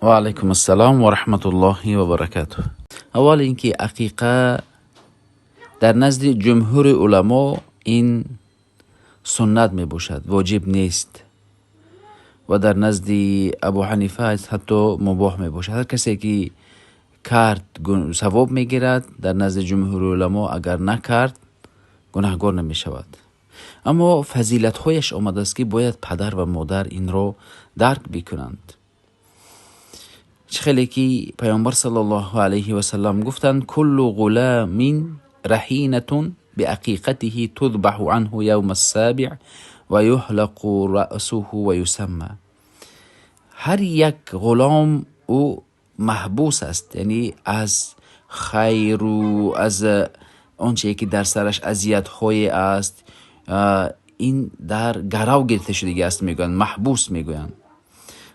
Ва алайкум ассалом ва раҳматуллоҳи ва баракатуҳ. Аввал инки ақиқа дар назди ҷумҳури уламо ин суннат мебошад, воҷиб нест ва дар назди Абу Ҳанифа ҳатто мубоҳ мебошад. Ҳар касе ки кард, савоб мегирад, дар назди ҷумҳури уламо агар накард, гунаҳгор намешавад. Аммо фазилатҳояш омадааст, ки бояд падар ва модар инро дарк бикунанд. Чӣ хеле ки Паёмбар саллаллоҳу алайҳи васаллам гуфтанд: куллу ғуламин раҳинатун биақиқатиҳи тузбаҳу анҳу явма ссабиъ ва юҳлақу раъсуҳу ва юсамма. Ҳар як ғулом ӯ маҳбус аст, яъне аз хайру аз он чие ки дар сараш азиятҳое аст, ин дар гарав гирифта шудагӣ аст, мегӯянд, маҳбус мегӯянд.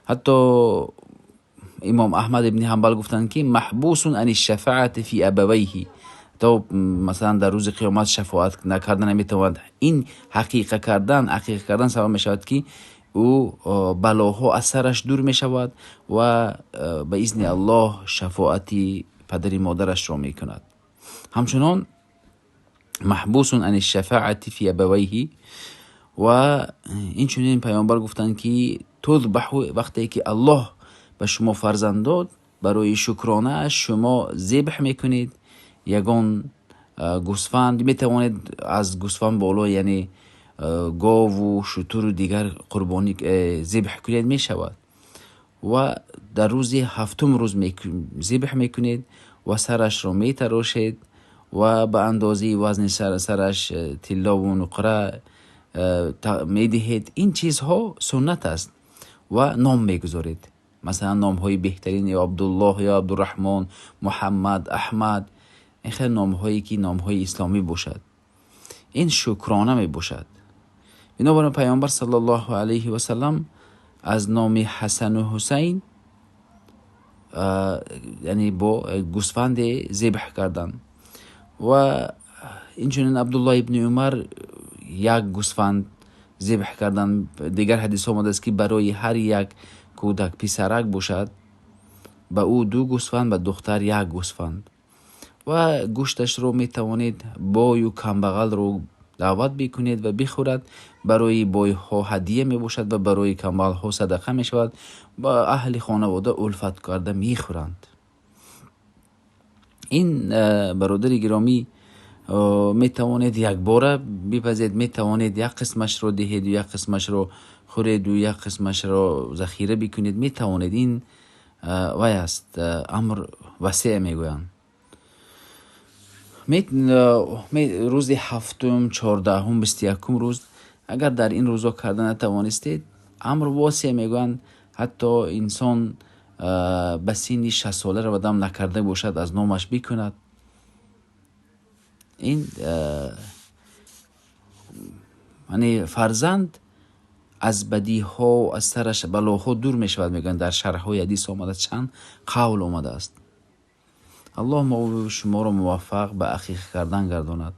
Ҳатто Имом Аҳмад ибни Ҳанбал гуфтанд, ки маҳбусун ани шафаати фи абавайҳи, то масалан дар рӯзи қиёмат шафоат накарда наметавонад. Ин ақиқа кардан сабаб мешавад, ки ӯ балоҳо аз сараш дур мешавад ва ба изни Аллоҳ шафоати падари модарашро мекунад. Ҳамчунон маҳбусун ани шафаати фи абавайҳи. Ва инчунин Паёмбар гуфтанд, ки тузбаҳу, вақте ки Аллоҳ ба шумо фарзанд дод, барои шукронааш шумо зибҳ мекунед ягон гӯсфанд, метавонед аз гӯсфанд боло, яъне гову шутуру дигар қурбонӣ зибҳ кунед, мешавад. Ва дар рӯзи ҳафтум рӯз зибҳ мекунед ва сарашро метарошед ва ба андозаи вазни сараш тиллову нуқра медиҳед. Ин чизҳо суннат аст ва ном мегузоред, масалан номҳои беҳтарин, ё Абдуллоҳ, ё Абдурраҳмон, Муҳаммад, Аҳмад, ин хел номҳое ки номҳои исломӣ бошад. Ин шукрона мебошад. Бинобар ин Паёмбар саллаллоҳу алайҳи васаллам аз номи Ҳасану Ҳусайн, яъне бо гӯсфанде зибҳ карданд. Ва инчунин Абдуллоҳ ибни Умар як гӯсфанд зибҳ карданд. Дигар ҳадисҳо омадааст, ки барои ҳар як кӯдак писарак бошад, ба ӯ ду гӯсфанд, ба духтар як гӯсфанд. Ва гӯшташро метавонед бою камбағалро даъват бикунед ва бихӯрад. Барои бойҳо ҳадия мебошад ва барои камбағалҳо садақа мешавад ва аҳли хонавода улфат карда мехӯранд. Ин, бародари гиромӣ, метавонед якбора бипазед, метавонед як қисмашро диҳеду як қисмашро хӯреду як қисмашро захира бикунед, метавонед. Ин вай аст, амр васеъ мегӯянд. Рӯзи ҳафтум, 14-ум, 21-ум рӯз, агар дар ин рӯзҳо карда натавонистед, амр восеъ мегӯянд. Ҳатто инсон ба синни 60-сола равадам накарда бошад, аз номаш бикунад. Ин яъне фарзанд аз бадиҳо, аз сараш балоҳо дур мешавад, мегӯянд. Дар шарҳҳои ҳадис омада, чанд қавл омадааст. Аллоҳ мо шуморо муваффақ ба ақиқа кардан гардонад.